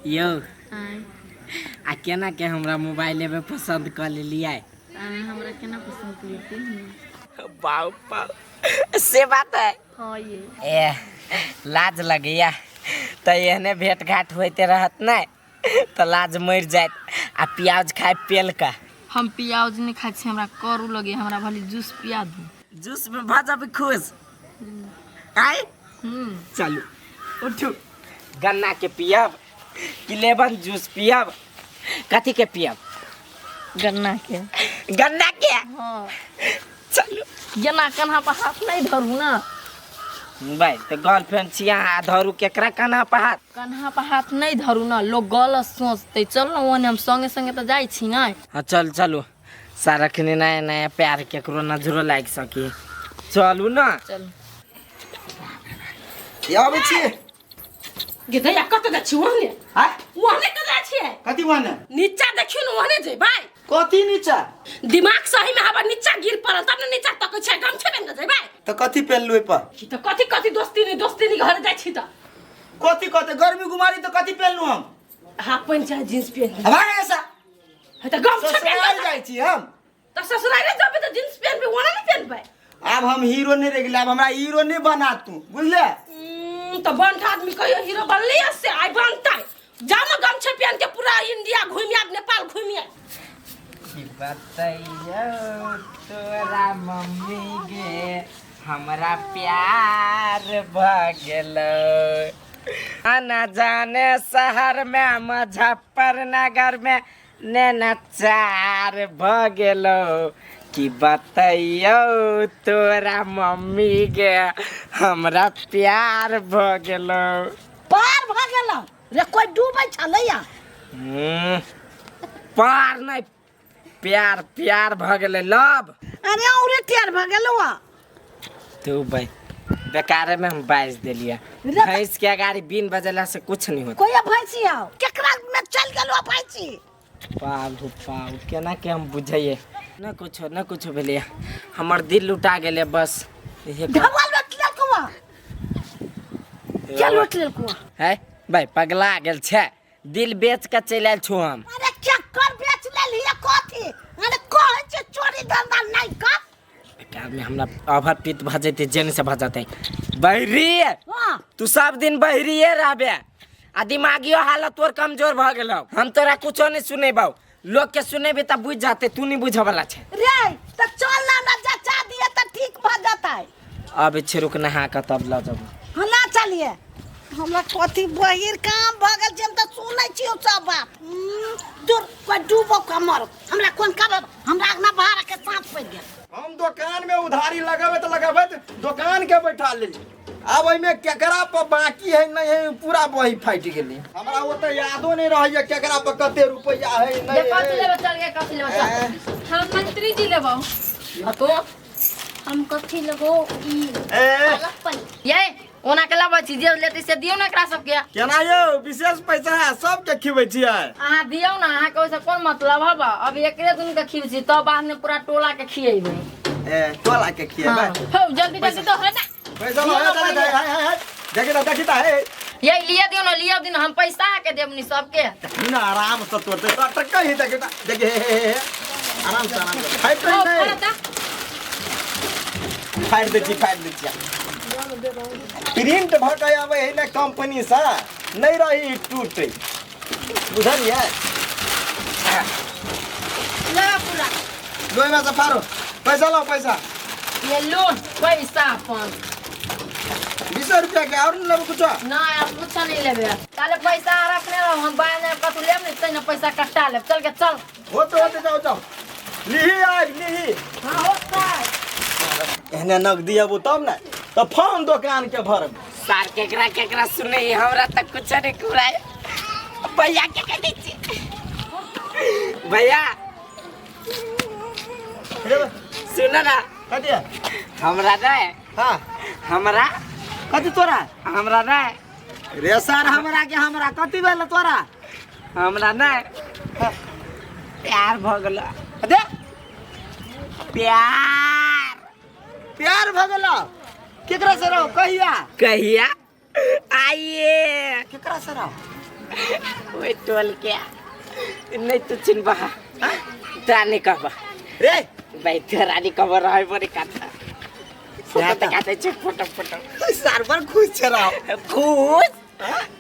यौ, आ केना के हमरा मोबाइल एबे पसंद कऽ लेलियै? आँय, हमरा केना पसंद करियै? बाउ बाउ, से बात है। हाँ ये। ए, लाज लगैया तऽ एहने भेंट घाट होइते रहत ने तऽ लाज मरि जायत। आ प्याज खाय पेल के। हम प्याज नहीं खाइ छी, हमरा करू लगे, हमरा भले जूस पिया दू। जूस में भऽ जेबै खुश आय। चलू उठू, गन्ना के पियब कि लेमन जूस पियब? कथी के पियब? गन्ना के। गन्ना के? हाँ। चलू। जेना कन्हा पर हाथ नहीं धरू ना। भाई तऽ गर्लफ्रेंड छी अहाँ, धरू केकरा कन्हा पर हाथ? कन्हा पर हाथ नहीं धरू ना, लोग गलत सोचते। चल ना ओने, हम संगे संगे तो जाइ छी ना। हाँ चल, चलू। सारा खनी नया नया प्यार केकरो नजरो लागि सकी। चलू ना। चल। ये आबै छी। गे दैया, कतऽ जाइ छी ओहने? आय? ओहने कतऽ जाइ छियै? कथी ओहने? नीचा देखियौ ने, ओहने जेबै। कथी नीचा? दिमाग सही में हवा नीचा गिर पड़ल तब ने नीचा तकै छै। गमछे बेन के जेबै। तऽ कथी पेनलु ओहि पर? की तऽ कथी कथी दोस्ती नहीं, दोस्ती नहीं घर जाइ छी तऽ। कथी कथी गर्मी गुमारी तऽ कथी पेनलु हम? हाफ पैंट चाहे जींस पेन। भाग ऐसा। हे तऽ गमछे बेन के। ससुराल जाइ छी हम। तऽ ससुराले जेबै तऽ जींस पेनबै, ओना नहि पेनबै? आब हम हीरो नहीं रह गेलै, आब हमरा हीरो नहीं बना तू, बुझले? तऽ बनता आदमी कहियो हीरो बनले से आइ बनतै। जाओ ना गमछे पहन के पूरा इंडिया घूमि आब, नेपाल घूमि आब। की बतैयौ तोरा मम्मी गे, हमरा प्यार भऽ गेलौ। आ न जाने शहर में मुजफ्फरनगर में नैना चार भऽ गेलौ। की बतैयौ तोरा मम्मी गे, हमरा प्यार भऽ गेलौ। पार भऽ गेलौ रे, कोइ डूबै छलैया? पार नहि, प्यार प्यार भऽ गेलै, लव। अरे औरे टेर भऽ गेलौ। तू भाई बेकारे में हम बाजि देलियै। भैंस के अगाड़ी बीन बजेला से कुछ नहीं होता। कोई भैंसी आओ केकरा में चल गेलौ भैंसी? पागु पागु, केना के हम बुझैयै न। कुछो न कुछो भेलैया, हमर दिल लुटा गेलै बस इहे ढबा लोट लेलकौ, के लोट लेलकौ? है भाई, पगला गेल छै, दिल बेच के चलि आयल छु हम। अरे केकर बेच लेलियै कथी? अरे कहै छै चोरी धंधा नहीं कर। बेकार में हमरा अभर पित्त भऽ जेतै, जेन से भऽ जेतै। बहरी। हाँ। तू सब दिन बहरिए रहबे आ दिमागियो हालत तोर कमजोर भऽ गेलौ। हम तोरा कुछो नहीं सुनेबौ, लोग के सुनेबी तऽ बुझि जाते, तू नहीं बुझे वाला छै। रे तऽ चल ना, हमरा जचा दिए तऽ ठीक भऽ जेतै। अब छै, रुक, नहा कऽ तब लऽ जब। हाँ ना, चलिए। हमरा कथी बहिर काम भऽ गेल छै? हम तऽ सुनै छियौ सब बात। दूर कोइ डूबो कमर, हमरा कोन करब? हमरा अगना बाहर के साँप पड़ि गेल। हम दोकान में उधारी लगबैत लगबैत दोकान के बैठा लेली। आब एहिमे केकरा पर बाकी है नहीं है, पूरा बही फाटि गेली। हमरा ओते यादो नहीं रहैया केकरा पर कते रुपैया है नहीं ये कथी है। लेबै? चल गे, कथी लेबै चल। हम मंत्री जी लेबौ। आ तो? हम कथी लेबो ई ए पालक पनीर। ये ओना के लबै छी, जे लेतै से दियौ ने एकरा सबके। केना यौ, विशेष पैसा है सबके खिबै छियै? अहाँ दियौ ने, अहाँके ओहिसँ कोन मतलब हब? अभी एकरे दुनू के खिबै छी, तब बाद में पूरा टोला के खियेबै। ए, टोला के खिएबै? हो, जल्दी जल्दी तो है ना। पैसा लो, हे, चले, हे, हे, हे, देखी ता, देखी ता, हे। ये लिया दियौ ने, लिया दियौ ने, हम पैसा के देबनी सबके। ना आराम से तोड़ते तो अटक ही, देखी ता, देखी, हे, हे, हे, आराम से, आराम से फाइट हो नहीं। फरता। फाड़ि दै छी, फाड़ि दै छी। प्रिंट भऽ के आबै है ने कंपनी से, नहीं रही टूटे, बुझलियै? लगा पूरा। लोहिमा से फाड़ो, पैसा लाओ, पैसा। ये लो पैसा अपन। 20 रुपया के और नहीं लेबो कुछो? ना, आप कुछ नहीं लेबे। ताले पैसा रखने रहो, हम बाद में कतौ लेब ने तै ने पैसा कटा लेब। चल के चल। होते होते, जाओ जाओ, लिही आबि लिही। हाँ, होता है। एहने नगदी अबू तब ने तऽ फोन दोकान के भरब। सार केकरा केकरा सुनै, हमरा तऽ कुछ नहीं कुराय। भैया के कह दै छी, भैया सुन ना। कथी है? हमरा नहीं। हाँ। हमरा। कथी तोरा? हमरा नहीं। रे सर, हमरा के हमरा कथी भेल तोरा? हमरा नहीं प्यार भऽ गेल। दे। प्यार। प्यार भऽ गेल? केकरा से रहो, कहिया? कहिया आइए। केकरा से रहो? ओहि टोल के नहीं तो चिन्हबा तोरा नहीं कहबा रे। भाई तोरा नहीं कहबा रहे बड़ी कथा। फोटो देखा दै छै, फोटो फोटो। सार बड़ खुश छै राव। खुश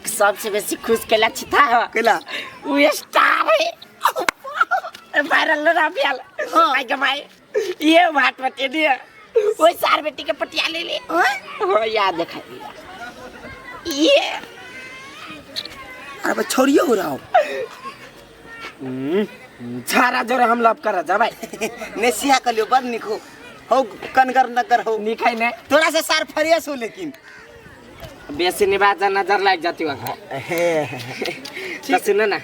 सबसे बेसी खुश केला छिता हो। केला उ स्टार है वायरल रहा बियाल। आई कमाई ये भाट बटे दिया ओई सार बेटी के पटिया ले ले। हो याद देखा दिया ये। अरे बा छोरियो हो रहा। छारा जोरे हम लव कर जा भाई। ने सिया कर लियो बड़ निको हो कनगर नगर हो निखाई ने तोरा से सार फरियास हो लेकिन बेसी निबाजा नजर लाग जाती वहाँ। तो सुनो ना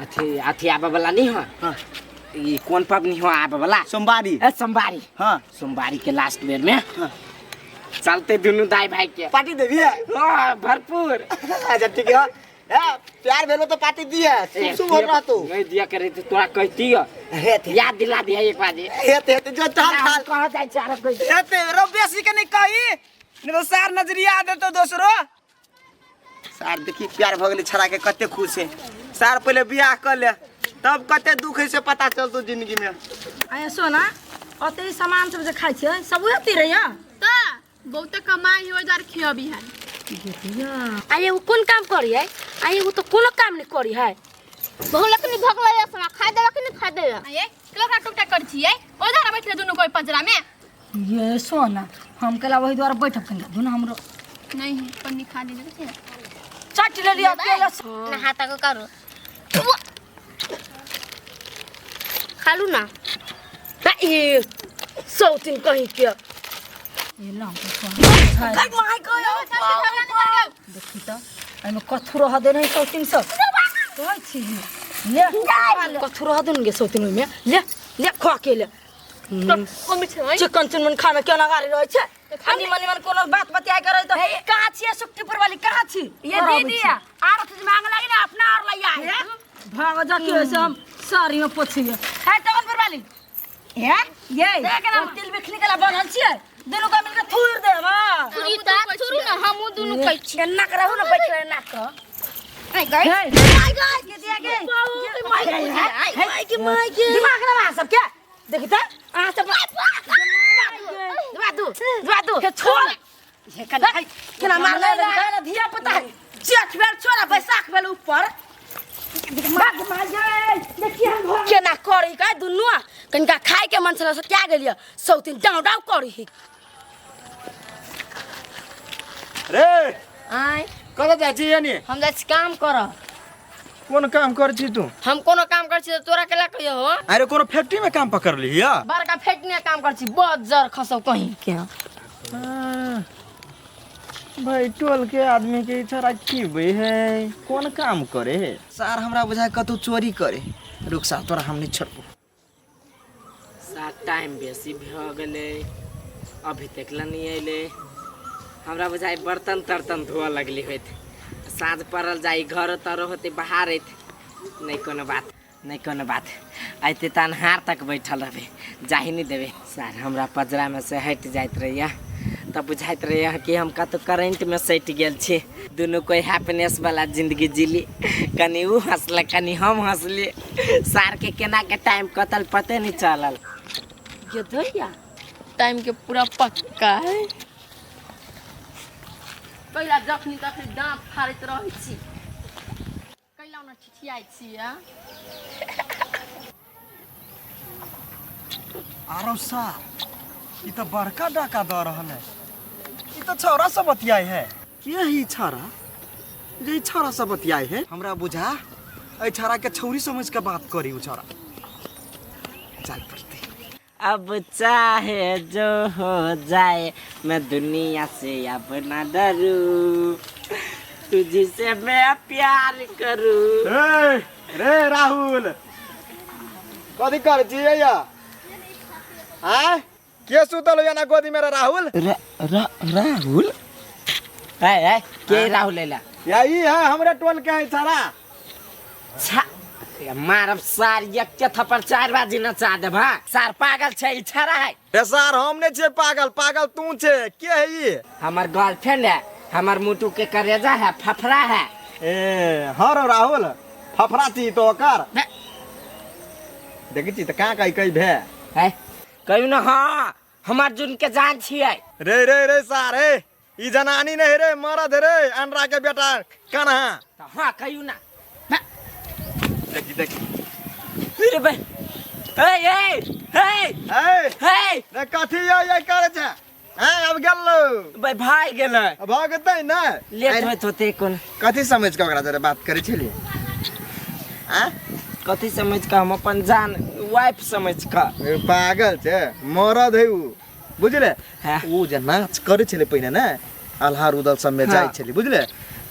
अथी अथी आबे वाला नहीं हो। हाँ। ये कौन पबनी हो आबे वाला? सोमवारी। ए सोमवारी। हाँ सोमवारी के लास्ट बेर में। हाँ। चलते दोनों दाई भाई के पार्टी देबी है। हाँ भरपूर। अच्छा ठीक है। ए प्यार भेलो तो पार्टी दी है। शुभ शुभ हो रहा तो नहीं दिया करे तो तोरा कहती हो याद दिला दिया एक बार। हेते हेते जो चल खाल कह जाय चार कोई हेते रो बेसी के नहीं कही नहीं तो सार नजरिया दे तो दोसरो। सार देखी प्यार भ गेलै छड़ा के कते खुश है सार। पहले बियाह कर ले तब कते दुख है से पता चलतो जिंदगी में। आय सोना ओते सामान सब जे खाइ छै सब ओते रहैया त बहुत कमाई हो जार खियाबी है। आये उ कोन काम करी है? आये उ तो कोनो काम नहीं करी है। बहु लखनी भगला या समा खा देला कि नहीं खा देला? आये लोका टुकटा कर छियै ओ धारा बैठले दुनु कोई पंजरा में। ये सोना हम कला वही द्वारा बैठब कनी दुनु हमरो नहीं पन्नी खा दे छै चट ले लिया केला ना हाथा को करो खालू ना ए सौतिन कहीं के ये लाम तो सोना काय my गयो देखी त एमे कथु रह दे नहीं सौतिन सब कहै छी ले कथु रह देन गे सौतिन ओइमे ले ले खा के ले मम्मी छै चिकन चुनमुन खाना केना गारी रहै छै खाली मनी मन कोनो बात बतिया करे त कहाँ छी सुक्तिपुर वाली कहाँ छी ये दीदी आर चीज मांग लागी ना अपना और लई आए भाग जा के से हम सारी में पोछिए है टगनपुर वाली हे ये तिल बिखनी के ला बनल छियै दुनु का मिलके थूर दे हां ई त थुरू ना हमू दुनु कहै छी ना करहु ना बैठ रहे ना क आई गई आई गई के दिया के my my के my के दिमाग ना सब के देखी त आ सब दबा दू दबा दू के छोड़ ये कन केना मार ले ना धिया पुता जेठ बेल छोरा बैसाख बेल ऊपर दिमाग मार जाए देखिए हम केना करी का दुनु कनिका खाए के मन से क्या गेलिए सौतिन डाव डाव करी। रे आय कत जाइ छी यानी? हम जाइ छी काम कर। कोन काम कर छी तू? हम कोनो काम कर छी त तोरा केला कहियो हो? अरे कोनो फैक्ट्री में काम पकड़ ली या? बड़का फैक्ट्री में काम कर छी बहुत जर खसौ कहीं के। भाई टोल के आदमी के इशारा की बे है कोन काम करे है सार हमरा बुझाय कतौ चोरी करे। रुक सा तोरा हम नहीं छोड़बो। सार टाइम बेसी भ गेलै अभी तक ला नहीं अइले। हमरा बुझाय बर्तन तर्तन धोअ लगली होइत साँझ पड़ल जाई घर तर होते बाहर अइत। नहीं कोनो बात नहीं कोनो बात अइते त अन्हार तक बैठल रहबे जाही नहीं देबे। सार हमरा पजरा में से हटि जाइत रहिया तब बुझाइत रहिया कि हम कतौ करेंट में सटि गेल छी। दुनू कोई हैप्पीनेस वाला जिंदगी जीली। कनी उ हंसलक कनी हम हंसली। सार के केना के टाइम कतल पते नहीं चलल। ये धैया टाइम के पूरा पक्का है। पहिला जखनी तखनी दाँत फाड़ैत रहै छी कैला ओना ठिठियाइ छी। आरो सार ई त बड़का डाका द रहल है। ई त छौरा सब बतियाई है। के है ई छौरा जे ई छौरा सब बतियाई है? हमरा बुझा ए छौरा के छौरी समझ के बात करी उ छौरा। चल पड़ते। अब चाहे जो हो जाए मैं दुनिया से अब ना डरूं तुझसे मैं प्यार करूं। रे रे राहुल कथी कर छी या? आय के सुतल हो ना गोदी मेरा राहुल? राहुल है है के राहुल एला? या ई है हमरा टोल के है सारा। छा मारब सार एक के थप्पड़ 4 बाजी नचा देब। हां सार पागल छै ई छड़ा है। रे सार हम नै छै पागल, पागल तू छै। के है ई? हमर गर्लफ्रेंड है, हमर मुटु के करेजा है, फफड़ा है। ए हाँ रो राहुल फफरा छी तो ओकर देखै छी तऽ कहाँ कहि कहि भे है कहियो ना। हाँ, हम अर्जुन के जान छियै। रे रे रे सार हे, ई जनानी नहीं रे, मरद रे, अनरा के बेटा कन्हा। तऽ हाँ कहियो ना। देखी देखी। रे बे, ए ए ए। ए। हे। रे कथी ये ये करे छै? हैं, अब गेलो। बे भाई गेलै। भऽ गेतै ने। लेट होइत होते कोन। कथी समझ के ओकरा जरे बात करै छलियै? आँ? कथी समझ के? हम अपन जान वाइफ समझ के। ए, पागल छै, मरद है उ, बुझले? हाँ। उ जे नाच करै छलै पहिने ने, आल्हा रुदल सबमे जाइ छलै, बुझले?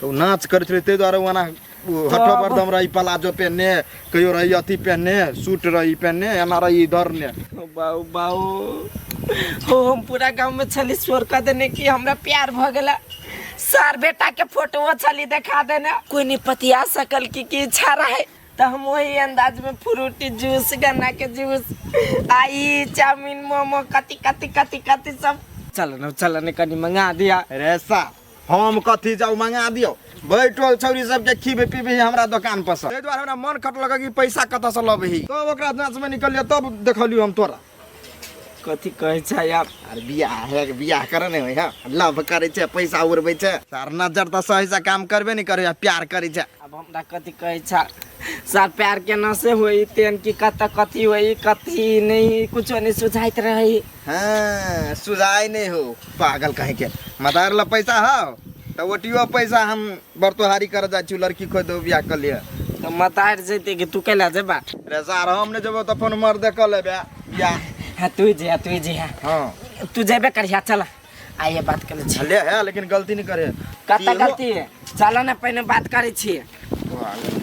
तऽ उ नाच करै छलै, ताहि दुआरे ओना हठो बरदम रही, प्लाजो पहिनने कहियो रही, अथी पहिनने सूट रही पहिनने, एना रही धरने। बाऊ बाऊ हो, हम पूरा गांव में छली शोर कर देने कि हमरा प्यार भ गेला। सार बेटा के फोटो छली देखा देने, कोई नहीं पतिया सकल की की इच्छा रहे। तो हम वही अंदाज में फ्रूटी जूस, गन्ना के जूस, आई चाउमीन, मोमो, कति कति कति कति सब। चल न चल न, कनी मंगा दिया। रे सा, हम कथी जाऊ मंगा दियौ? बैठल छौरी सबके खीबे पीबे हमरा दोकान पर से, ताहि दुआरे हमरा मन खटलक कि पैसा कतऽ से लबही। तब ओकरा नाच में निकलियै, तब देखलियौ हम तोरा। कथी कहै छै आप? अरे बियाह है, बियाह करे नहीं होइ है, लव करे छै, पैसा उड़बै छै। सार नजर तऽ सही से काम करबे नहीं करे, प्यार करे छै। अब हमरा कथी कहै छ सर? प्यार के नशे होई तेन की कत कथी होई कथी नहीं, कुछो नहीं सुझाइत रही। हाँ, सुझाय नहीं हो, पागल कहीं के। मदार ला पैसा हो तऽ ओटियो पैसा हम बरतोहारी कर जाइ छी, लड़की खोज दो, बियाह कर लिअ। तऽ मतार जैते कि तू कैला जेबा? रे सार, हम नहीं जेबो तऽ अपन मर्दे कऽ लेबे बियाह। हाँ, तू जे तू जे। हाँ। तू जेबे करिया। चल, आइए बात करै छी। ले है, लेकिन गलती नहीं करे। कत गलती है? चल ना, पहिने बात करै छी।